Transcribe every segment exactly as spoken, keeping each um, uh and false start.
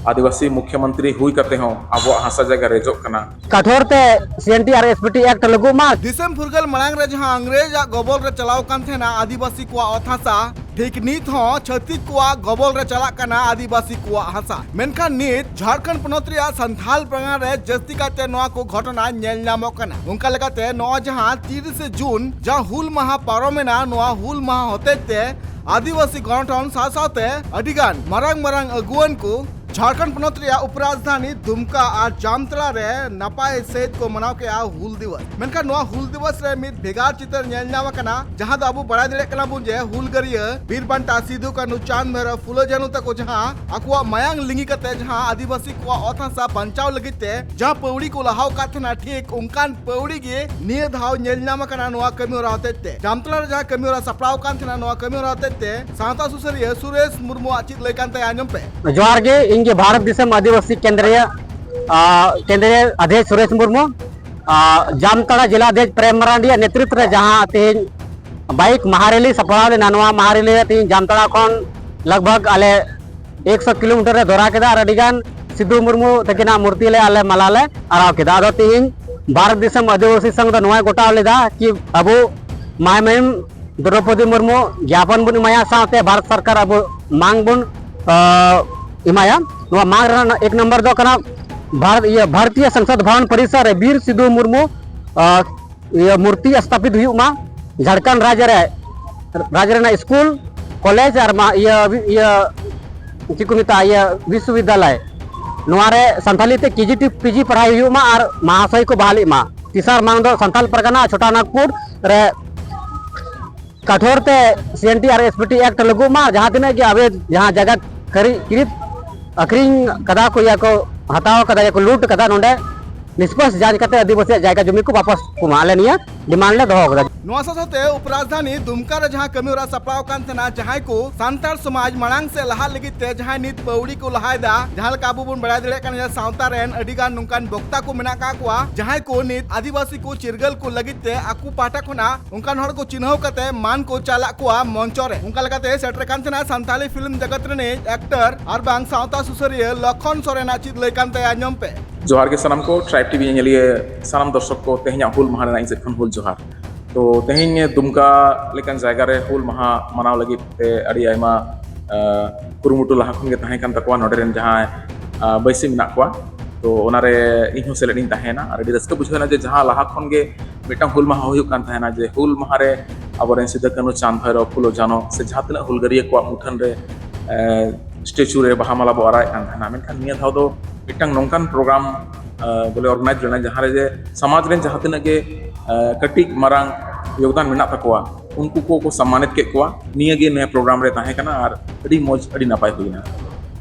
ᱟᱹᱫᱤᱵᱟᱹᱥᱤ ᱢᱩᱠᱷᱭᱚᱢᱚᱱᱛᱨᱤ ᱦᱩᱭ ᱠᱟᱛᱮ ᱦᱚᱸ ᱟᱵᱚᱣᱟᱜ ᱦᱟᱥᱟ ᱡᱟᱭᱜᱟ ᱨᱮᱡᱚᱜ ᱠᱟᱱᱟ᱾ ᱠᱟᱴᱷᱳᱨ ᱛᱮ ᱥᱤ ᱮᱱ ᱴᱤ ᱟᱨ ᱮᱥ ᱯᱤ ᱴᱤ ᱮᱠᱴ ᱞᱟᱹᱜᱩᱜ ᱢᱟ᱾ ᱫᱤᱥᱚᱢ ᱯᱷᱩᱨᱜᱟᱹᱞ ᱢᱟᱲᱟᱝ ᱨᱮ ᱡᱟᱦᱟᱸ ᱤᱝᱨᱮᱡᱽ ᱟᱜ ᱜᱚᱵᱚᱞ ᱨᱮ ᱪᱟᱞᱟᱣ ᱠᱟᱱ ᱛᱟᱦᱮᱱᱟ ᱟᱹᱫᱤᱵᱟᱹᱥᱤ ᱠᱚᱣᱟᱜ ᱚᱛ ᱦᱟᱥᱟ, ᱴᱷᱤᱠ ᱱᱤᱛ ᱦᱚᱸ ᱪᱷᱟᱹᱛᱤᱠ ᱠᱚᱣᱟᱜ ᱜᱚᱵᱚᱞ ᱨᱮ ᱪᱟᱞᱟᱜ ᱠᱟᱱᱟ ᱟᱹᱫᱤᱵᱟᱹᱥᱤ ᱠᱚᱣᱟᱜ ᱦᱟᱥᱟ᱾ ᱢᱮᱱᱠᱷᱟᱱ ᱱᱤᱛ ᱡᱷᱟᱲᱠᱷᱚᱸᱰ ᱯᱚᱱᱚᱛ ᱨᱮᱭᱟᱜ ᱥᱟᱱᱛᱷᱟᱞ ᱯᱟᱨᱜᱟᱱᱟ ᱨᱮ ᱡᱟᱹᱥᱛᱤ ᱠᱟᱭᱛᱮ ᱱᱚᱣᱟ ᱠᱚ ᱜᱷᱚᱴᱚᱱᱟ ᱧᱮᱞ ᱧᱟᱢᱚᱜ ᱠᱟᱱᱟ᱾ ᱚᱱᱠᱟ ᱞᱮᱠᱟᱛᱮ ᱱᱚᱣᱟ ᱡᱟᱦᱟᱸ ᱛᱤᱨᱤᱥᱮ ᱡᱩᱱ ᱡᱟᱦᱟᱸ ᱦᱩᱞ ᱢᱟᱦᱟ ᱯᱟᱨᱚᱢᱮᱱᱟ, ᱱᱚᱣᱟ ᱦᱩᱞ ᱢᱟᱦᱟ ᱦᱚᱛᱮᱡ ᱛᱮ ᱟᱹᱫᱤᱵᱟᱹᱥᱤ ᱜᱚᱱᱚᱴᱷᱚᱱ ᱥᱟᱶ ᱥᱟᱶᱛᱮ ᱟᱹᱰᱤᱜᱟᱱ ᱢᱟᱨᱟᱝ ᱢᱟᱨᱟᱝ ᱟᱹᱜᱩᱣᱟᱹᱱ ᱠᱚ ᱡᱷᱟᱲᱠᱷᱚᱸᱰ ᱯᱚᱱᱚᱛ ᱨᱮᱭᱟᱜ ᱩᱯᱨᱟᱡᱽᱫᱷᱟᱱᱤ ᱫᱩᱢᱠᱟ ᱟᱨ ᱡᱟᱢᱛᱟᱲᱟ ᱨᱮ ᱱᱟᱯᱟᱭ ᱥᱟᱹᱦᱤᱡ ᱠᱚ ᱢᱟᱱᱟᱣ ᱠᱮᱫᱼᱟ ᱦᱩᱞ ᱫᱤᱵᱚᱥ᱾ ᱢᱮᱱᱠᱷᱟᱱ ᱱᱚᱣᱟ ᱦᱩᱞ ᱫᱤᱵᱚᱥ ᱨᱮ ᱢᱤᱫ ᱵᱷᱮᱜᱟᱨ ᱪᱤᱛᱟᱹᱨ ᱧᱮᱞ ᱧᱟᱢ ᱟᱠᱟᱱᱟ, ᱡᱟᱦᱟᱸ ᱫᱚ ᱟᱵᱚ ᱵᱟᱲᱟᱭ ᱫᱟᱲᱮᱭᱟᱜ ᱠᱟᱱᱟ ᱵᱚᱱ ᱡᱮ ᱦᱩᱞᱜᱟᱹᱨᱤᱭᱟᱹ ᱵᱤᱨ ᱵᱟᱱᱴᱟ ᱥᱤᱫᱩ, ᱠᱟᱹᱱᱦᱩ, ᱪᱟᱸᱫᱽ, ᱵᱷᱟᱭᱨᱚ, ᱯᱷᱩᱞᱳ, ᱡᱷᱟᱱᱩ ᱛᱟᱠᱚ ᱡᱟᱦᱟᱸ ᱟᱠᱚᱣᱟᱜ ᱢᱟᱭᱟᱝ ᱞᱤᱸᱜᱤ ᱠᱟᱛᱮ ᱡᱟᱦᱟᱸ ᱟᱹᱫᱤᱵᱟᱹᱥᱤ ᱠᱚᱣᱟᱜ ᱚᱛ ᱦᱟᱥᱟ ᱵᱟᱧᱪᱟᱣ ᱞᱟᱹᱜᱤᱫ ᱛᱮ ᱡᱟᱦᱟᱸ ᱯᱟᱹᱣᱲᱤ ᱠᱚ ᱞᱟᱦᱟᱣ ᱟᱠᱟᱫ ᱛᱟᱦᱮᱱᱟ, ᱴᱷᱤᱠ ᱚᱱᱠᱟᱱ ᱯᱟᱹᱣᱲᱤ ᱜᱮ ᱱᱤᱭᱟᱹ ᱫᱷᱟᱣ ᱧᱮᱞ ᱧᱟᱢ ᱟᱠᱟᱱᱟ ᱱᱚᱣᱟ ᱠᱟᱹᱢᱤ ᱦᱚᱨᱟ ᱦᱚᱛᱮᱡ ᱛᱮ᱾ ᱡᱟᱢᱛᱟᱲᱟ ᱨᱮ ᱡᱟᱦᱟᱸ ᱠᱟᱹᱢᱤ ᱦᱚᱨᱟ ᱥᱟᱯᱲᱟᱣ ᱟᱠᱟᱱ ᱛᱟᱦᱮᱱᱟ, ᱱᱚᱣᱟ ᱠᱟᱹᱢᱤ ᱦᱚᱨᱟ ᱦᱚᱛᱮᱡ ᱛᱮ ᱥᱟᱶᱛᱟ ᱥᱩᱥᱟᱹᱨᱤᱭᱟᱹ ᱥᱩᱨᱮᱥ ᱢᱩᱨᱢᱩᱣᱟᱜ ᱪᱮᱫ ᱞᱟᱹᱭ ᱠᱟᱱ ᱛᱟᱭᱟ, ᱟᱸᱡᱚᱢ ᱯᱮ᱾ ᱡᱚᱦᱟᱨ ᱜᱮ, ᱤᱧ ᱜᱮ ᱵᱷᱟᱨᱚᱛ ᱫᱤᱥᱚᱢ ᱟᱹᱫᱤᱵᱟᱹᱥᱤ ᱠᱮᱱᱫᱨᱤᱭᱟᱹ, ᱟ, ᱠᱮᱱᱫᱨᱤᱭᱟᱹ ᱟᱫᱷᱭᱚᱠᱥ ᱥᱩᱨᱮᱥ ᱢᱩᱨᱢᱩ, ᱟ, ᱡᱟᱢᱛᱟᱲᱟ ᱡᱮᱞᱟ ᱟᱫᱷᱭᱚᱠᱥ ᱯᱨᱮᱢ ᱢᱟᱨᱟᱱᱰᱤᱭᱟᱜ ᱱᱮᱛᱨᱤᱛᱵ ᱨᱮ ᱡᱟᱦᱟᱸ ᱛᱮᱦᱮᱧ ᱵᱟᱭᱤᱠ ᱢᱟᱦᱟ ᱨᱮᱞᱤ ᱥᱟᱯᱲᱟᱣ ᱞᱮᱱᱟ, ᱱᱚᱣᱟ ᱢᱟᱦᱟ ᱨᱮᱞᱤ ᱨᱮ ᱛᱮᱦᱮᱧ ᱡᱟᱢᱛᱟᱲᱟ ᱠᱷᱚᱱ ᱞᱟᱜᱽ ᱵᱷᱟᱜᱽ ᱟᱞᱮ ᱮᱠᱥᱚ ᱠᱤᱞᱳᱢᱤᱴᱟᱨ ᱨᱮ ᱫᱚᱨᱟ ᱠᱮᱫᱟ ᱟᱨ ᱟᱹᱰᱤ ᱜᱟᱱ ᱥᱤᱫᱩ ᱢᱩᱨᱢᱩ ᱛᱟᱹᱠᱤᱱᱟᱜ ᱢᱩᱨᱛᱤ ᱞᱮ ᱟᱞᱮ ᱢᱟᱞᱟ ᱞᱮ ᱟᱨᱟᱣ ᱠᱮᱫᱟ᱾ ᱟᱫᱚ ᱛᱮᱦᱮᱧ ᱵᱷᱟᱨᱚᱛ ᱫᱤᱥᱚᱢ ᱟᱹᱫᱤᱵᱟᱹᱥᱤ ᱥᱚᱝᱜᱷ ᱫᱚ ᱱᱚᱣᱟᱭ ᱜᱚᱴᱟᱣ ᱞᱮᱫᱟ ᱠᱤ ᱟᱵᱚ ᱢᱟᱭ ᱢᱟᱹᱭᱤᱢ ᱫᱨᱚᱯᱚᱫᱤ ᱢᱩᱨᱢᱩ ᱡᱟᱯᱚᱱ ᱵᱚᱱ ᱮᱢᱟᱭᱟ, ᱥᱟᱶᱛᱮ ᱵᱷᱟᱨᱚᱛ ᱥᱚᱨᱠᱟᱨ ᱟᱵᱚ ᱢᱟᱝ ᱵᱚᱱ, ᱟ, ᱮᱢᱟᱭᱟ᱾ ᱱᱚᱣᱟ ᱢᱟᱝ ᱨᱮᱱᱟᱜ ᱮᱠ ᱱᱚᱢᱵᱚᱨ ᱫᱚ ᱠᱟᱱᱟ ᱵᱷᱟᱨᱚᱛ, ᱤᱭᱟᱹ, ᱵᱷᱟᱨᱚᱛᱤᱭᱚ ᱥᱚᱝᱥᱚᱫ ᱵᱷᱚᱵᱚᱱ ᱯᱚᱨᱤᱥᱚᱨ ᱨᱮ ᱵᱤᱨ ᱥᱤᱫᱩ ᱢᱩᱨᱢᱩ, ᱟ, ᱤᱭᱟᱹ, ᱢᱩᱨᱛᱤ ᱥᱛᱷᱟᱯᱤᱛ ᱦᱩᱭᱩᱜ ᱢᱟ᱾ ᱡᱷᱟᱲᱠᱷᱚᱸᱰ ᱨᱟᱡᱽ ᱨᱮ, ᱨᱟᱡᱽ ᱨᱮᱱᱟᱜ ᱥᱠᱩᱞ, ᱠᱚᱞᱮᱡᱽ ᱟᱨ ᱢᱟ, ᱤᱭᱟᱹ, ᱤᱭᱟᱹ, ᱪᱮᱫ ᱠᱚ ᱢᱮᱛᱟᱜᱼᱟ, ᱤᱭᱟᱹ, ᱵᱤᱥᱥᱚᱵᱤᱫᱽᱫᱟᱞᱚᱭ, ᱱᱚᱣᱟ ᱨᱮ ᱥᱟᱱᱛᱟᱞᱤ ᱛᱮ ᱠᱮ ᱡᱤ ᱴᱤ ᱯᱤ ᱡᱤ ᱯᱟᱲᱦᱟᱣ ᱦᱩᱭᱩᱜ ᱢᱟ ᱟᱨ ᱢᱟᱦᱟᱥᱚᱭ ᱠᱚ ᱵᱟᱦᱟᱞᱤᱜ ᱢᱟ᱾ ᱛᱮᱥᱟᱨ ᱢᱟᱝ ᱫᱚ ᱥᱟᱱᱛᱟᱞ ᱯᱟᱨᱜᱟᱱᱟ ᱪᱷᱳᱴᱟ ᱱᱟᱜᱽᱯᱩᱨ ᱨᱮ ᱠᱟᱴᱷᱳᱨ ᱛᱮ ᱥᱤ ᱮᱱ ᱴᱤ ᱟᱨ ᱮᱥ ᱯᱤ ᱴᱤ ᱮᱠᱴ ᱞᱟᱹᱜᱩᱜ ᱢᱟ, ᱡᱟᱦᱟᱸ ᱛᱤᱱᱟᱹᱜ ᱜᱮ ᱟᱵᱮ ᱡᱟᱦᱟᱸ ᱡᱟᱭᱜᱟ ᱠᱷᱟᱹᱨᱤ ᱠᱤᱨᱤᱛ ᱟᱹᱠᱷᱨᱤᱧ ᱠᱟᱫᱟ ᱠᱚ, ᱭᱟ ᱠᱚ ᱦᱟᱛᱟᱣ ᱠᱟᱫᱟ, ᱭᱟ ᱠᱚ ᱞᱩᱴ ᱠᱟᱫᱟ, ᱱᱚᱰᱮ ᱰᱤᱥᱯᱟᱨᱥ ᱡᱟᱦᱟᱸ ᱞᱮᱠᱟᱛᱮ ᱟᱹᱫᱤᱵᱟᱹᱥᱤᱭᱟᱜ ᱡᱟᱭᱜᱟ ᱡᱚᱢᱤ ᱠᱚ ᱵᱟᱯᱟᱥ ᱠᱚ ᱮᱢᱟ ᱞᱮ, ᱱᱤᱭᱟᱹ ᱰᱤᱢᱟᱱᱰ ᱞᱮ ᱫᱚᱦᱚ ᱠᱟᱫᱟ᱾ ᱱᱚᱣᱟ ᱥᱟᱶ ᱥᱟᱶᱛᱮ ᱩᱯᱨᱟᱡᱽᱫᱷᱟᱱᱤ ᱫᱩᱢᱠᱟ ᱨᱮ ᱡᱟᱦᱟᱸ ᱠᱟᱹᱢᱤ ᱦᱚᱨᱟ ᱥᱟᱯᱲᱟᱣ ᱠᱟᱱ ᱛᱟᱦᱮᱱᱟ, ᱡᱟᱦᱟᱸᱭ ᱠᱚ ᱥᱟᱱᱛᱟᱲ ᱥᱚᱢᱟᱡᱽ ᱢᱟᱲᱟᱝ ᱥᱮᱫ ᱞᱟᱦᱟᱜ ᱞᱟᱹᱜᱤᱫ ᱛᱮ ᱡᱟᱦᱟᱸᱭ ᱱᱤᱛ ᱯᱟᱹᱣᱲᱤ ᱠᱚ ᱞᱟᱦᱟᱭᱮᱫᱟ, ᱡᱟᱦᱟᱸ ᱞᱮᱠᱟ ᱟᱵᱚ ᱵᱚᱱ ᱵᱟᱲᱟᱭ ᱫᱟᱲᱮᱭᱟᱜ ᱠᱟᱱᱟ ᱡᱮ ᱥᱟᱶᱛᱟ ᱨᱮᱱ ᱟᱹᱰᱤ ᱜᱟᱱ ᱱᱚᱝᱠᱟᱱ ᱵᱚᱠᱛᱟ ᱠᱚ ᱢᱮᱱᱟᱜ ᱟᱠᱟᱫ ᱠᱚᱣᱟ, ᱡᱟᱦᱟᱸᱭ ᱠᱚ ᱱᱤᱛ ᱟᱹᱫᱤᱵᱟᱹᱥᱤ ᱠᱚ ᱪᱤᱨᱜᱟᱹᱞ ᱠᱚ ᱞᱟᱹᱜᱤᱫ ᱛᱮ ᱟᱠᱚ ᱯᱟᱦᱴᱟ ᱠᱷᱚᱱᱟᱜ ᱚᱱᱠᱟᱱ ᱦᱚᱲ ᱠᱚ ᱪᱤᱱᱦᱟᱹᱣ ᱠᱟᱛᱮ ᱢᱟᱱ ᱠᱚ ᱪᱟᱞᱟᱜ ᱠᱚᱣᱟ ᱢᱚᱧᱪᱚ ᱨᱮ᱾ ᱚᱱᱠᱟ ᱞᱮᱠᱟᱛᱮ ᱥᱮᱴᱮᱨ ᱠᱟᱱ ᱛᱟᱦᱮᱱᱟ ᱥᱟᱱᱛᱟᱲᱤ ᱯᱷᱤᱞᱢ ᱡᱚᱜᱚᱛ ᱨᱤᱱᱤᱡ ᱮᱠᱴᱚᱨ ᱟᱨ ᱵᱟᱝ ᱥᱟᱶᱛᱟ ᱥᱩᱥᱟᱹᱨᱤᱭᱟᱹ ᱞᱚᱠᱷᱚᱱ ᱥᱚᱨᱮᱱᱟᱜ ᱪᱮᱫ ᱞᱟᱹᱭ ᱠᱟᱱ ᱛᱟᱭᱟ, ᱟᱸᱡᱚᱢ ᱯᱮ᱾ ᱡᱚᱦᱟᱨ ᱜᱮ ᱥᱟᱱᱟᱢ ᱠᱚ, ᱴᱨᱟᱭᱤᱵ ᱴᱤᱵᱷᱤ ᱧᱮᱧᱮᱞᱤᱭᱟᱹ ᱥᱟᱱᱟᱢ ᱫᱚᱨᱥᱚᱠ ᱠᱚ, ᱛᱮᱦᱮᱧᱟᱜ ᱦᱩᱞ ᱢᱟᱦᱟ ᱨᱮᱱᱟᱜ ᱤᱧ ᱥᱮᱫ ᱠᱷᱚᱱ ᱦᱩᱞ ᱡᱚᱦᱟᱨ᱾ ᱛᱚ, ᱛᱮᱦᱮᱧ ᱫᱩᱢᱠᱟ ᱞᱮᱠᱟᱱ ᱡᱟᱭᱜᱟ ᱨᱮ ᱦᱩᱞ ᱢᱟᱦᱟ ᱢᱟᱱᱟᱣ ᱞᱟᱹᱜᱤᱫ ᱛᱮ ᱟᱹᱰᱤ ᱟᱭᱢᱟ, ᱟ, ᱠᱩᱨᱩᱢᱩᱴᱩ ᱞᱟᱦᱟ ᱠᱷᱚᱱ ᱜᱮ ᱛᱟᱦᱮᱸ ᱠᱟᱱ ᱛᱟᱠᱚᱣᱟ ᱱᱚᱰᱮ ᱨᱮᱱ ᱡᱟᱦᱟᱸᱭ, ᱟ, ᱵᱟᱹᱭᱥᱤ ᱢᱮᱱᱟᱜ ᱠᱚᱣᱟ᱾ ᱛᱚ, ᱚᱱᱟᱨᱮ ᱤᱧ ᱦᱚᱸ ᱥᱮᱞᱮᱫ ᱤᱧ ᱛᱟᱦᱮᱸᱭᱮᱱᱟ ᱟᱨ ᱟᱹᱰᱤ ᱨᱟᱹᱥᱠᱟᱹ ᱵᱩᱡᱷᱟᱹᱣ ᱮᱱᱟ ᱡᱮ ᱡᱟᱦᱟᱸ ᱞᱟᱦᱟ ᱠᱷᱚᱱ ᱜᱮ ᱢᱤᱫᱴᱟᱝ ᱦᱩᱞ ᱢᱟᱦᱟ ᱦᱩᱭᱩᱜ ᱠᱟᱱ ᱛᱟᱦᱮᱱᱟ, ᱡᱮ ᱦᱩᱞ ᱢᱟᱦᱟ ᱨᱮ ᱟᱵᱚᱨᱮᱱ ᱥᱤᱫᱩ, ᱠᱟᱹᱱᱦᱩ, ᱪᱟᱸᱫᱽ, ᱵᱷᱟᱭᱨᱚ, ᱯᱷᱩᱞᱳ, ᱡᱷᱟᱱᱚ ᱥᱮ ᱡᱟᱦᱟᱸ ᱛᱤᱱᱟᱹᱜ ᱦᱩᱞᱜᱟᱹᱨᱤᱭᱟᱹ ᱠᱚᱣᱟᱜ ᱢᱩᱴᱷᱟᱹᱱ ᱨᱮ, ᱮ, ᱥᱴᱮᱪᱩ ᱨᱮ ᱵᱟᱦᱟ ᱢᱟᱞᱟ ᱵᱚ ᱟᱨᱟᱣᱮᱫ ᱠᱟᱱ ᱛᱟᱦᱮᱱᱟ᱾ ᱢᱮᱱᱠᱷᱟᱱ ᱱᱤᱭᱟᱹ ᱫᱷᱟᱣ ᱫᱚ ᱢᱤᱫᱴᱟᱝ ᱱᱚᱝᱠᱟᱱ ᱯᱨᱳᱜᱨᱟᱢ, ᱟ, ᱵᱚᱞᱮ ᱚᱨᱜᱟᱱᱟᱭᱤᱡᱽ ᱞᱮᱱᱟ, ᱡᱟᱦᱟᱸ ᱨᱮ ᱡᱮ ᱥᱚᱢᱟᱡᱽ ᱨᱮᱱ ᱡᱟᱦᱟᱸ ᱛᱤᱱᱟᱹᱜ ᱜᱮ, ᱟ, ᱠᱟᱹᱴᱤᱡ ᱢᱟᱨᱟᱝ ᱭᱳᱜᱽᱫᱟᱱ ᱢᱮᱱᱟᱜ ᱛᱟᱠᱚᱣᱟ, ᱩᱱᱠᱩ ᱠᱚ ᱠᱚ ᱥᱚᱢᱢᱟᱱᱤᱛ ᱠᱮᱫ ᱠᱚᱣᱟ᱾ ᱱᱤᱭᱟᱹ ᱜᱮ ᱱᱤᱭᱟᱹ ᱯᱨᱳᱜᱨᱟᱢ ᱨᱮ ᱛᱟᱦᱮᱸ ᱠᱟᱱᱟ ᱟᱨ ᱟᱹᱰᱤ ᱢᱚᱡᱽ, ᱟᱹᱰᱤ ᱱᱟᱯᱟᱭ ᱦᱩᱭᱱᱟ᱾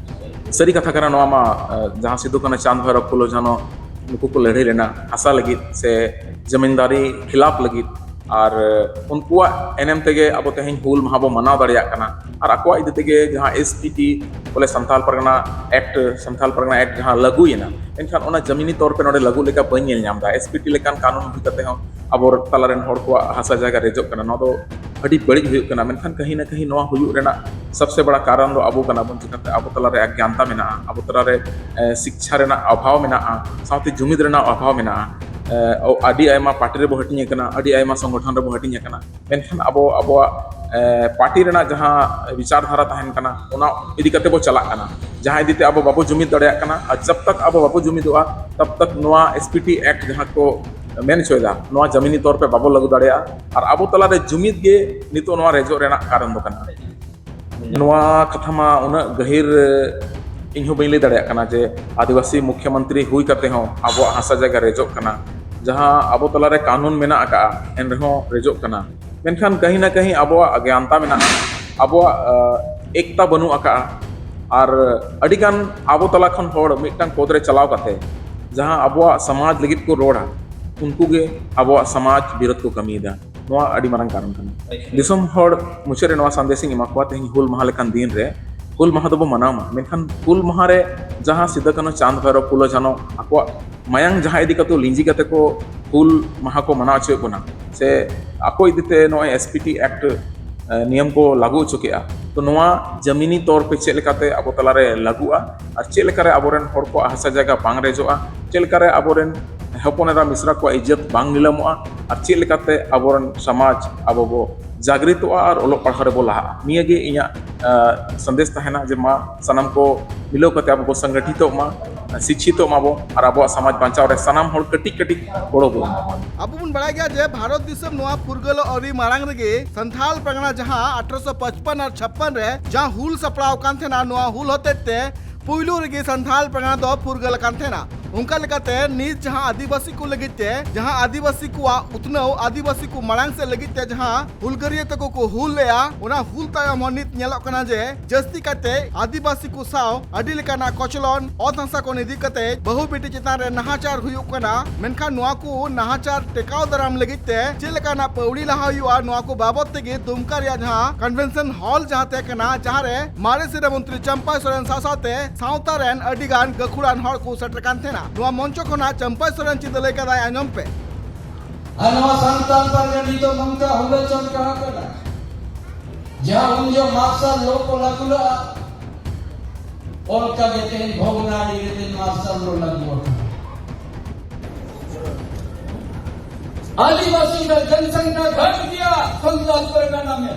ᱥᱟᱹᱨᱤ ᱠᱟᱛᱷᱟ ᱠᱟᱱᱟ ᱱᱚᱣᱟ ᱢᱟ, ᱟ, ᱡᱟᱦᱟᱸ ᱥᱤᱫᱩ, ᱠᱟᱹᱱᱦᱩ, ᱪᱟᱸᱫᱽ, ᱵᱷᱟᱭᱨᱚ, ᱯᱷᱩᱞᱳ, ᱡᱷᱟᱱᱚ ᱱᱩᱠᱩ ᱠᱚ ᱞᱟᱹᱲᱦᱟᱹᱭ ᱞᱮᱱᱟ ᱦᱟᱥᱟ ᱞᱟᱹᱜᱤᱫ ᱥᱮ ᱡᱟᱢᱤᱱᱫᱟᱨᱤ ᱠᱷᱤᱞᱟᱯ ᱞᱟᱹᱜᱤᱫ, ᱟᱨ ᱩᱱᱠᱩᱣᱟᱜ ᱮᱱᱮᱢ ᱛᱮᱜᱮ ᱟᱵᱚ ᱛᱮᱦᱮᱧ ᱦᱩᱞ ᱢᱟᱦᱟ ᱵᱚ ᱢᱟᱱᱟᱣ ᱫᱟᱲᱮᱭᱟᱜ ᱠᱟᱱᱟ᱾ ᱟᱨ ᱟᱠᱚᱣᱟᱜ ᱤᱫᱤ ᱛᱮᱜᱮ ᱡᱟᱦᱟᱸ ᱮᱥ ᱯᱤ ᱴᱤ, ᱵᱚᱞᱮ ᱥᱟᱱᱛᱟᱞ ᱯᱟᱨᱜᱟᱱᱟ ᱮᱠᱴ, ᱥᱟᱱᱛᱟᱞ ᱯᱟᱨᱜᱟᱱᱟ ᱮᱠᱴ ᱡᱟᱦᱟᱸ ᱞᱟᱹᱜᱩᱭᱮᱱᱟ, ᱢᱮᱱᱠᱷᱟᱱ ᱚᱱᱟ ᱡᱟᱢᱤᱱᱤ ᱛᱚᱨ ᱯᱮ ᱱᱚᱰᱮ ᱞᱟᱹᱜᱩ ᱞᱮᱠᱟ ᱵᱟᱹᱧ ᱧᱮᱞ ᱧᱟᱢ ᱮᱫᱟ᱾ ᱮᱥ ᱯᱤ ᱴᱤ ᱞᱮᱠᱟᱱ ᱠᱟᱹᱱᱩᱱ ᱦᱩᱭ ᱠᱟᱛᱮ ᱦᱚᱸ ᱟᱵᱚ ᱛᱟᱞᱟ ᱨᱮᱱ ᱦᱚᱲ ᱠᱚᱣᱟᱜ ᱦᱟᱥᱟ ᱡᱟᱭᱜᱟ ᱨᱮᱡᱚᱜ ᱠᱟᱱᱟ, ᱱᱚᱣᱟ ᱫᱚ ᱟᱹᱰᱤ ᱵᱟᱹᱲᱤᱡ ᱦᱩᱭᱩᱜ ᱠᱟᱱᱟ᱾ ᱢᱮᱱᱠᱷᱟᱱ ᱠᱟᱹᱦᱤ ᱱᱟ ᱠᱟᱹᱦᱤ ᱱᱚᱣᱟ ᱦᱩᱭᱩᱜ ᱨᱮᱱᱟᱜ ᱥᱚᱵᱥᱮ ᱵᱟᱲᱟ ᱠᱟᱨᱚᱱ ᱫᱚ ᱟᱵᱚ ᱠᱟᱱᱟ ᱵᱚᱱ᱾ ᱪᱤᱠᱟᱹᱛᱮ ᱟᱵᱚ ᱛᱟᱞᱟᱨᱮ ᱚᱜᱽᱜᱟᱱᱛᱟ ᱢᱮᱱᱟᱜᱼᱟ, ᱟᱵᱚ ᱛᱟᱞᱟᱨᱮ, ᱮ, ᱥᱤᱠᱪᱷᱟ ᱨᱮᱱᱟᱜ ᱚᱵᱷᱟᱣ ᱢᱮᱱᱟᱜᱼᱟ, ᱥᱟᱶᱛᱮ ᱡᱩᱢᱤᱫ ᱨᱮᱱᱟᱜ ᱚᱵᱷᱟᱣ ᱢᱮᱱᱟᱜᱼᱟ᱾ ᱮ, ᱚ, ᱟᱹᱰᱤ ᱟᱭᱢᱟ ᱯᱟᱨᱴᱤ ᱨᱮᱵᱚ ᱦᱟᱹᱴᱤᱧ ᱟᱠᱟᱱᱟ, ᱟᱹᱰᱤ ᱟᱭᱢᱟ ᱥᱚᱝᱜᱚᱴᱷᱚᱱ ᱨᱮᱵᱚ ᱦᱟᱹᱴᱤᱧ ᱟᱠᱟᱱᱟ, ᱢᱮᱱᱠᱷᱟᱱ ᱟᱵᱚ ᱟᱵᱚᱣᱟᱜ, ᱮ, ᱯᱟᱨᱴᱤ ᱨᱮᱱᱟᱜ ᱡᱟᱦᱟᱸ ᱵᱤᱪᱟᱨ ᱫᱷᱟᱨᱟ ᱛᱟᱦᱮᱱ ᱠᱟᱱᱟ, ᱚᱱᱟ ᱤᱫᱤ ᱠᱟᱛᱮ ᱵᱚ ᱪᱟᱞᱟᱜ ᱠᱟᱱᱟ, ᱡᱟᱦᱟᱸ ᱤᱫᱤ ᱛᱮ ᱟᱵᱚ ᱵᱟᱵᱚ ᱡᱩᱢᱤᱫ ᱫᱟᱲᱮᱭᱟᱜ ᱠᱟᱱᱟ᱾ ᱟᱨ ᱡᱟᱵ ᱛᱟᱠ ᱟᱵᱚ ᱵᱟᱵᱚ ᱡᱩᱢᱤᱫᱚᱜᱼᱟ, ᱛᱟᱵ ᱛᱟᱠ ᱱᱚᱣᱟ ᱮᱥ ᱯᱤ ᱴᱤ ᱮᱠᱴ ᱡᱟᱦᱟᱸ ᱠᱚ ᱢᱮᱱ ᱦᱚᱪᱚᱭᱮᱫᱟ, ᱱᱚᱣᱟ ᱡᱟᱢᱤᱱᱤ ᱛᱚᱨ ᱯᱮ ᱵᱟᱵᱚ ᱞᱟᱹᱜᱩ ᱫᱟᱲᱮᱭᱟᱜᱼᱟ᱾ ᱟᱨ ᱟᱵᱚ ᱛᱟᱞᱟᱨᱮ ᱡᱩᱢᱤᱫ ᱜᱮ ᱱᱤᱛᱚᱜ ᱱᱚᱣᱟ ᱨᱮᱡᱚᱜ ᱨᱮᱱᱟᱜ ᱠᱟᱨᱚᱱ ᱫᱚ ᱠᱟᱱᱟ᱾ ᱱᱚᱣᱟ ᱠᱟᱛᱷᱟ ᱢᱟ ᱩᱱᱟᱹᱜ ᱜᱟᱹᱦᱤᱨ, ᱮ, ᱤᱧ ᱦᱚᱸ ᱵᱟᱹᱧ ᱞᱟᱹᱭ ᱫᱟᱲᱮᱭᱟᱜ ᱠᱟᱱᱟ ᱡᱮ ᱟᱹᱫᱤᱵᱟᱹᱥᱤ ᱢᱩᱠᱷᱭᱚᱢᱚᱱᱛᱨᱤ ᱦᱩᱭ ᱠᱟᱛᱮ ᱦᱚᱸ ᱟᱵᱚᱣᱟᱜ ᱦᱟᱥᱟ ᱡᱟᱭᱜᱟ ᱨᱮᱡᱚᱜ ᱠᱟᱱᱟ᱾ ᱡᱟᱦᱟᱸ ᱟᱵᱚ ᱛᱟᱞᱟᱨᱮ ᱠᱟᱹᱱᱩᱱ ᱢᱮᱱᱟᱜ ᱟᱠᱟᱜᱼᱟ, ᱮᱱ ᱨᱮᱦᱚᱸ ᱨᱮᱡᱚᱜ ᱠᱟᱱᱟ᱾ ᱢᱮᱱᱠᱷᱟᱱ ᱠᱟᱹᱦᱤ ᱱᱟ ᱠᱟᱹᱦᱤ ᱟᱵᱚᱣᱟᱜ ᱚᱜᱽᱜᱟᱱᱛᱟ ᱢᱮᱱᱟᱜᱼᱟ, ᱟᱵᱚᱣᱟᱜ, ᱟ, ᱮᱠᱛᱟ ᱵᱟᱹᱱᱩᱜ ᱟᱠᱟᱜᱼᱟ᱾ ᱟᱨ ᱟᱹᱰᱤᱜᱟᱱ ᱟᱵᱚ ᱛᱟᱞᱟ ᱠᱷᱚᱱ ᱦᱚᱲ ᱢᱤᱫᱴᱟᱝ ᱯᱚᱫᱽ ᱨᱮ ᱪᱟᱞᱟᱣ ᱠᱟᱛᱮ ᱡᱟᱦᱟᱸ ᱟᱵᱚᱣᱟᱜ ᱥᱚᱢᱟᱡᱽ ᱞᱟᱹᱜᱤᱫ ᱠᱚ ᱨᱚᱲᱟ, ᱩᱱᱠᱩ ᱜᱮ ᱟᱵᱚᱣᱟᱜ ᱥᱚᱢᱟᱡᱽ ᱵᱤᱨᱳᱫᱷ ᱠᱚ ᱠᱟᱹᱢᱤᱭᱮᱫᱟ᱾ ᱱᱚᱣᱟ ᱟᱹᱰᱤ ᱢᱟᱨᱟᱝ ᱠᱟᱨᱚᱱ ᱠᱟᱱᱟ᱾ ᱫᱤᱥᱚᱢ ᱦᱚᱲ ᱢᱩᱪᱟᱹᱫ ᱨᱮ ᱱᱚᱣᱟ ᱥᱟᱸᱫᱮᱥ ᱤᱧ ᱮᱢᱟ ᱠᱚᱣᱟ, ᱛᱮᱦᱮᱧ ᱦᱩᱞ ᱢᱟᱦᱟ ᱞᱮᱠᱟᱱ ᱫᱤᱱ ᱨᱮ ᱦᱩᱞ ᱢᱟᱦᱟ ᱫᱚᱵᱚ ᱢᱟᱱᱟᱣ ᱢᱟ, ᱢᱮᱱᱠᱷᱟᱱ ᱦᱩᱞ ᱢᱟᱦᱟ ᱨᱮ ᱡᱟᱦᱟᱸ ᱥᱤᱫᱩ ᱠᱟᱹᱱᱦᱩ, ᱪᱟᱸᱫᱽ ᱵᱷᱟᱭᱨᱚ, ᱯᱷᱩᱞᱳ ᱡᱷᱟᱱᱚ ᱟᱠᱚᱣᱟᱜ ᱢᱟᱭᱟᱝ ᱡᱟᱦᱟᱸ ᱤᱫᱤ ᱠᱟᱛᱮ ᱞᱤᱸᱡᱤ ᱠᱟᱛᱮ ᱠᱚ ᱦᱩᱞ ᱢᱟᱦᱟ ᱠᱚ ᱢᱟᱱᱟᱣ ᱦᱚᱪᱚᱭᱮᱫ ᱵᱚᱱᱟ, ᱥᱮ ᱟᱠᱚ ᱤᱫᱤᱛᱮ ᱱᱚᱜᱼᱚᱭ S P T Act, ᱮ, ᱱᱤᱭᱚᱢ ᱠᱚ ᱞᱟᱹᱜᱩ ᱦᱚᱪᱚ ᱠᱮᱜᱼᱟ, ᱛᱚ ᱱᱚᱣᱟ ᱡᱟᱢᱤᱱᱤ ᱛᱚᱨ ᱯᱮ ᱪᱮᱫ ᱞᱮᱠᱟᱛᱮ ᱟᱵᱚ ᱛᱟᱞᱟᱨᱮ ᱞᱟᱹᱜᱩᱜᱼᱟ ᱟᱨ ᱪᱮᱫ ᱞᱮᱠᱟᱨᱮ ᱟᱵᱚᱨᱮᱱ ᱦᱚᱲ ᱠᱚᱣᱟᱜ ᱦᱟᱥᱟ ᱡᱟᱭᱜᱟ ᱵᱟᱝ ᱨᱮᱡᱚᱜᱼᱟ, ᱪᱮᱫ ᱞᱮᱠᱟᱨᱮ ᱟᱵᱚᱨᱮᱱ ᱦᱚᱯᱚᱱ ᱮᱨᱟ ᱢᱤᱥᱨᱟ ᱠᱚᱣᱟᱜ ᱤᱡᱽᱡᱚᱛ ᱵᱟᱝ ᱱᱤᱞᱟᱹᱢᱚᱜᱼᱟ ᱟᱨ ᱪᱮᱫ ᱞᱮᱠᱟᱛᱮ ᱟᱵᱚᱨᱮᱱ ᱥᱚᱢᱟᱡᱽ ᱟᱵᱚ ᱵᱚ ᱡᱟᱜᱽᱨᱤᱛᱚᱜᱼᱟ ᱟᱨ ᱚᱞᱚᱜ ᱯᱟᱲᱦᱟᱣ ᱨᱮᱵᱚ ᱞᱟᱦᱟᱜᱼᱟ, ᱱᱤᱭᱟᱹ ᱜᱮ ᱤᱧᱟᱹᱜ, ᱮ, ᱥᱟᱸᱫᱮᱥ ᱛᱟᱦᱮᱱᱟ ᱡᱮ ᱢᱟ ᱥᱟᱱᱟᱢ ᱠᱚ ᱢᱤᱞᱟᱹᱣ ᱠᱟᱛᱮ ᱟᱵᱚ ᱵᱚ ᱥᱚᱝᱜᱚᱴᱷᱤᱛᱚᱜ ᱢᱟ, ᱥᱤᱪᱪᱷᱤᱛᱚᱜ ᱢᱟᱵᱚ ᱟᱨ ᱟᱵᱚᱣᱟᱜ ᱥᱚᱢᱟᱡᱽ ᱵᱟᱧᱪᱟᱣ ᱨᱮ ᱥᱟᱱᱟᱢ ᱦᱚᱲ ᱠᱟᱹᱴᱤᱡ ᱠᱟᱹᱴᱤᱡ ᱜᱚᱲᱚ ᱵᱚᱱ ᱮᱢᱟ᱾ ᱟᱵᱚ ᱵᱚᱱ ᱵᱟᱲᱟᱭ ᱜᱮᱭᱟ ᱡᱮ ᱵᱷᱟᱨᱚᱛ ᱫᱤᱥᱚᱢ ᱱᱚᱣᱟ ᱯᱷᱩᱨᱜᱟᱹᱞᱚᱜ ᱟᱹᱣᱨᱤ ᱢᱟᱲᱟᱝ ᱨᱮᱜᱮ ᱥᱟᱱᱛᱷᱟᱞ ᱯᱟᱨᱜᱟᱱᱟ ᱡᱟᱦᱟᱸ ᱟᱴᱷᱨᱚᱥᱚ ᱯᱟᱸᱪᱯᱟᱱ ᱟᱨ ᱪᱷᱟᱯᱯᱟᱱ ᱨᱮ ᱡᱟᱦᱟᱸ ᱦᱩᱞ ᱥᱟᱯᱲᱟᱣ ᱟᱠᱟᱱ ᱛᱟᱦᱮᱱᱟ, ᱱᱚᱣᱟ ᱦᱩᱞ ᱦᱚᱛᱮᱡ ᱛᱮ ᱯᱩᱭᱞᱩ ᱨᱮᱜᱮ ᱥᱟᱱᱛᱷᱟᱞ ᱯᱟᱨᱜᱟᱱᱟ ᱫᱚ ᱯᱷᱩᱨᱜᱟᱹᱞ ᱟᱠᱟᱱ ᱛᱟᱦᱮᱱᱟ᱾ ᱚᱱᱠᱟ ᱞᱮᱠᱟᱛᱮ ᱱᱤᱛ ᱡᱟᱦᱟᱸ ᱟᱹᱫᱤᱵᱟᱹᱥᱤ ᱠᱚ ᱞᱟᱹᱜᱤᱫ ᱛᱮ ᱡᱟᱦᱟᱸ ᱟᱹᱫᱤᱵᱟᱹᱥᱤ ᱠᱚᱣᱟᱜ ᱩᱛᱱᱟᱹᱣ, ᱟᱹᱫᱤᱵᱟᱹᱥᱤ ᱠᱚ ᱢᱟᱲᱟᱝ ᱥᱮᱫ ᱞᱟᱹᱜᱤᱫ ᱛᱮ ᱡᱟᱦᱟᱸ ᱦᱩᱞᱜᱟᱹᱨᱤᱭᱟᱹ ᱛᱟᱠᱚ ᱠᱚ ᱦᱩᱞ ᱞᱮᱜᱼᱟ, ᱚᱱᱟ ᱦᱩᱞ ᱛᱟᱭᱚᱢ ᱦᱚᱸ ᱱᱤᱛ ᱧᱮᱞᱚᱜ ᱠᱟᱱᱟ ᱡᱮ ᱡᱟᱹᱥᱛᱤ ᱠᱟᱛᱮ ᱟᱹᱫᱤᱵᱟᱹᱥᱤ ᱠᱚ ᱥᱟᱶ ᱟᱹᱰᱤ ᱞᱮᱠᱟᱱᱟᱜ ᱠᱚᱪᱞᱚᱱ, ᱚᱛ ᱦᱟᱥᱟ ᱠᱚ ᱤᱫᱤ ᱠᱟᱛᱮ ᱵᱟᱹᱦᱩ ᱵᱤᱴᱤ ᱪᱮᱛᱟᱱ ᱨᱮ ᱱᱟᱦᱟᱪᱟᱨ ᱦᱩᱭᱩᱜ ᱠᱟᱱᱟ᱾ ᱢᱮᱱᱠᱷᱟᱱ ᱱᱚᱣᱟ ᱠᱚ ᱱᱟᱦᱟᱪᱟᱨ ᱴᱮᱠᱟᱣ ᱫᱟᱨᱟᱢ ᱞᱟᱹᱜᱤᱫ ᱛᱮ ᱪᱮᱫ ᱞᱮᱠᱟᱱᱟᱜ ᱯᱟᱹᱣᱲᱤ ᱞᱟᱦᱟ ᱦᱩᱭᱩᱜᱼᱟ, ᱱᱚᱣᱟ ᱠᱚ ᱵᱟᱵᱚᱛ ᱛᱮᱜᱮ ᱫᱩᱢᱠᱟ ᱨᱮᱭᱟᱜ ᱡᱟᱦᱟᱸ ᱠᱚᱱᱵᱷᱮᱱᱥᱚᱱ ᱦᱚᱞ ᱡᱟᱦᱟᱸ ᱛᱟᱦᱮᱸ ᱠᱟᱱᱟ, ᱡᱟᱦᱟᱸ ᱨᱮ ᱢᱟᱨᱮ ᱥᱤᱨᱟᱹ ᱢᱚᱱᱛᱨᱤ ᱪᱟᱢᱯᱟᱭ ᱥᱚᱨᱮᱱ ᱥᱟᱶ ᱥᱟᱶᱛᱮ ᱥᱟᱶᱛᱟ ᱨᱮᱱ ᱟᱹᱰᱤ ᱜᱟᱱ ᱜᱟᱹᱠᱷᱩᱲᱟᱱ ᱦᱚᱲ ᱠᱚ ᱥᱮᱴᱮᱨ ᱠᱟᱱ ᱛᱟᱦᱮᱱᱟ᱾ ᱱᱚᱣᱟ ᱢᱚᱧᱪᱚ ᱠᱷᱚᱱᱟᱜ ᱪᱟᱢᱯᱟᱭ ᱥᱚᱨᱮᱱ ᱪᱮᱫ ᱞᱟᱹᱭ ᱠᱟᱫᱟᱭ, ᱟᱸᱡᱚᱢ ᱯᱮ᱾ ᱟᱨ ᱱᱚᱣᱟ ᱥᱟᱱᱛᱟᱲ ᱯᱟᱨᱜᱟᱱᱟ ᱱᱤᱛᱚᱜ ᱱᱚᱝᱠᱟ ᱦᱩᱞᱟᱹ ᱪᱟᱞ ᱠᱟᱱᱟ, ᱡᱟᱦᱟᱸ ᱩᱱ ᱡᱚᱦᱚᱜ ᱢᱟᱨᱥᱟᱞ ᱞᱚ ᱠᱚ ᱞᱟᱹᱜᱩ ᱞᱮᱫᱼᱟ, ᱚᱱᱠᱟ ᱜᱮ ᱛᱮᱦᱮᱧ ᱵᱷᱚᱜᱽᱱᱟᱰᱤ ᱨᱮ ᱛᱮᱦᱮᱧ ᱢᱟᱨᱥᱟᱞ ᱞᱚ ᱞᱟᱹᱜᱩ ᱟᱠᱟᱱᱟ᱾ ᱟᱹᱫᱤᱵᱟᱹᱥᱤ ᱠᱚ ᱡᱚᱱᱥᱚᱝᱠᱷᱟ ᱜᱷᱟᱴ ᱜᱮᱭᱟ ᱥᱟᱱᱛᱟᱲ ᱯᱟᱨᱜᱟᱱᱟ ᱢᱮ।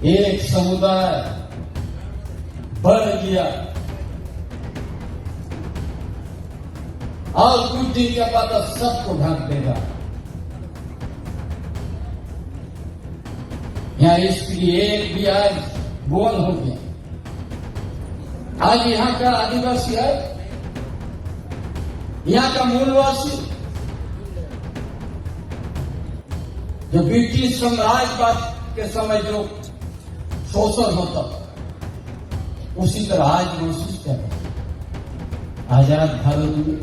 एक समुदाय बढ़ गया और कुछ दिन के बाद तो सबको ढक देगा। यहाँ इसलिए एक भी आज गोल हो गया। आज यहाँ का आदिवासी है, यहाँ का मूलवासी, जो ब्रिटिश साम्राज्यवाद के समय जो शोषण होता था, उसी तरह आज महसूस कर रहे हैं। आजाद भारत में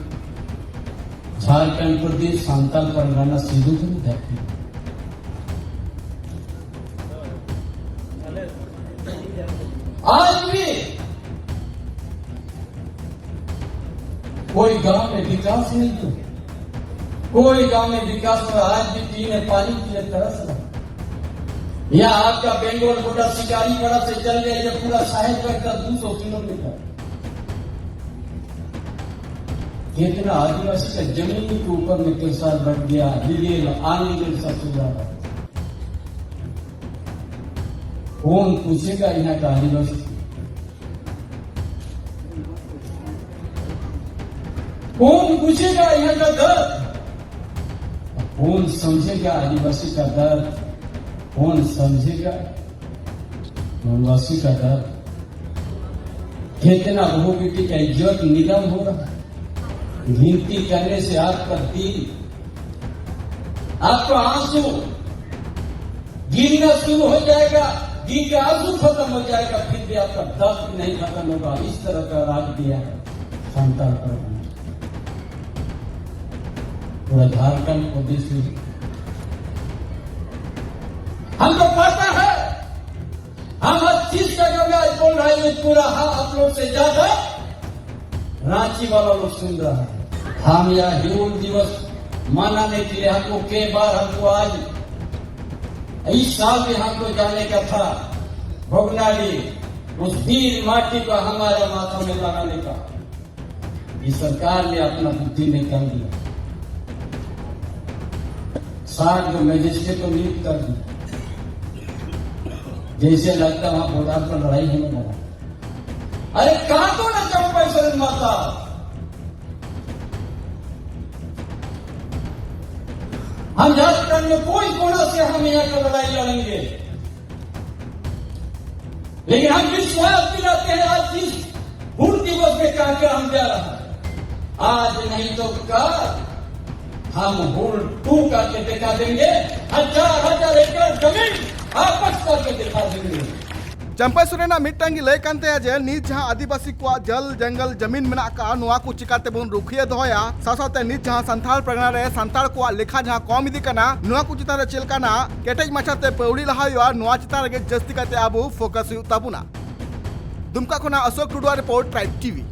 झारखंड प्रदेश, सांताल परगना, सिंधु की धरती। आज भी कोई गांव में विकास नहीं हुआ, कोई गांव में विकास हुआ। आज भी पीने पानी के लिए तरस रहा। यहाँ आपका बेंगोल गोटा शिकारी पड़ा से चल गया, ये पूरा साहेबगढ़ का दो सौ किलोमीटर। कितना आदिवासी का जमीन के ऊपर में केसार बढ़ गया, लीगल अनलीगल सब सुविधा है। कौन पूछेगा यहाँ का आदिवासी? कौन पूछेगा यहाँ का दर्द? कौन समझेगा आदिवासी का दर्द? कौन समझेगा वनवासी का दर्द? कितना बहु बेटी का इज्जत नीलाम हो रहा है। गिनती करने से आपका दिल, आपका आंसू गिरना शुरू हो जाएगा। गिर के आंसू खत्म हो जाएगा, फिर भी आपका दर्द नहीं खत्म होगा। इस तरह का राज दिया है संताल प्रभु ने। पूरा झारखंड प्रदेश में हमको पता है, हम हर चीज का जो मैं बोल रहा हूँ, पूरा, हाँ, आप लोग से ज्यादा रांची वाला लोग सुन रहा है। हम यह हूल दिवस मनाने के लिए हमको कई बार हमको आज, इस साल भी हमको जाने का था भोगनाडीह, उस वीर माटी को हमारे माथा में लगाने का। ये सरकार ने अपना बुद्धि में कर दिया, साठ जो मजिस्ट्रेट को नियुक्त कर दिया, जैसे लगता वहां बॉर्डर पर लड़ाई होने लगा। अरे, कहा तो ना चंपा शरण माता, हम झारखंड में कोई कोना से हम यहाँ का लड़ाई लड़ेंगे, लेकिन हम विश्वास दिलाते हैं, आज जिस हूल दिवस में कार्यक्रम हम जा रहा है, आज नहीं तो कल हम हूल टू करके दिखा देंगे, हजार हजार एकड़ जमीन वापस करके दिखा देंगे। ᱪᱟᱢᱯᱟᱭ ᱥᱚᱨᱮᱱᱟᱜ ᱢᱤᱫᱴᱟᱝ ᱜᱮ ᱞᱟᱹᱭ ᱠᱟᱱ ᱛᱟᱭᱟ ᱡᱮ ᱱᱤᱛ ᱡᱟᱦᱟᱸ ᱟᱹᱫᱤᱵᱟᱹᱥᱤ ᱠᱚᱣᱟᱜ ᱡᱚᱞ ᱡᱚᱝᱜᱚᱞ ᱡᱟᱢᱤᱱ ᱢᱮᱱᱟᱜ ᱟᱠᱟᱫᱼᱟ, ᱱᱚᱣᱟ ᱠᱚ ᱪᱤᱠᱟᱛᱮᱵᱚᱱ ᱨᱩᱠᱷᱤᱭᱟᱹ ᱫᱚᱦᱚᱭᱟ, ᱥᱟᱶ ᱥᱟᱶᱛᱮ ᱱᱤᱛ ᱡᱟᱦᱟᱸ ᱥᱟᱱᱛᱟᱲ ᱯᱟᱨᱜᱟᱱᱟ ᱨᱮ ᱥᱟᱱᱛᱟᱲ ᱠᱚᱣᱟᱜ ᱞᱮᱠᱷᱟ ᱡᱟᱦᱟᱸ ᱠᱚᱢ ᱤᱫᱤᱜ ᱠᱟᱱᱟ, ᱱᱚᱣᱟ ᱠᱚ ᱪᱮᱛᱟᱱ ᱨᱮ ᱪᱮᱫ ᱞᱮᱠᱟᱱᱟᱜ ᱠᱮᱴᱮᱡ ᱢᱟᱪᱷᱟᱛᱮ ᱯᱟᱹᱣᱲᱤ ᱞᱟᱦᱟ ᱦᱩᱭᱩᱜᱼᱟ, ᱱᱚᱣᱟ ᱪᱮᱛᱟᱱ ᱨᱮᱜᱮ ᱡᱟᱹᱥᱛᱤ ᱠᱟᱛᱮ ᱟᱵᱚ ᱯᱷᱳᱠᱟᱥ ᱦᱩᱭᱩᱜ ᱛᱟᱵᱚᱱᱟ᱾ ᱫᱩᱢᱠᱟ ᱠᱷᱚᱱᱟᱜ ᱚᱥᱳᱠ ᱴᱩᱰᱩᱣᱟᱜ ᱨᱤᱯᱳᱨᱴ, ᱴᱨᱟᱭᱤᱵᱽ ᱴᱤᱵᱷᱤ᱾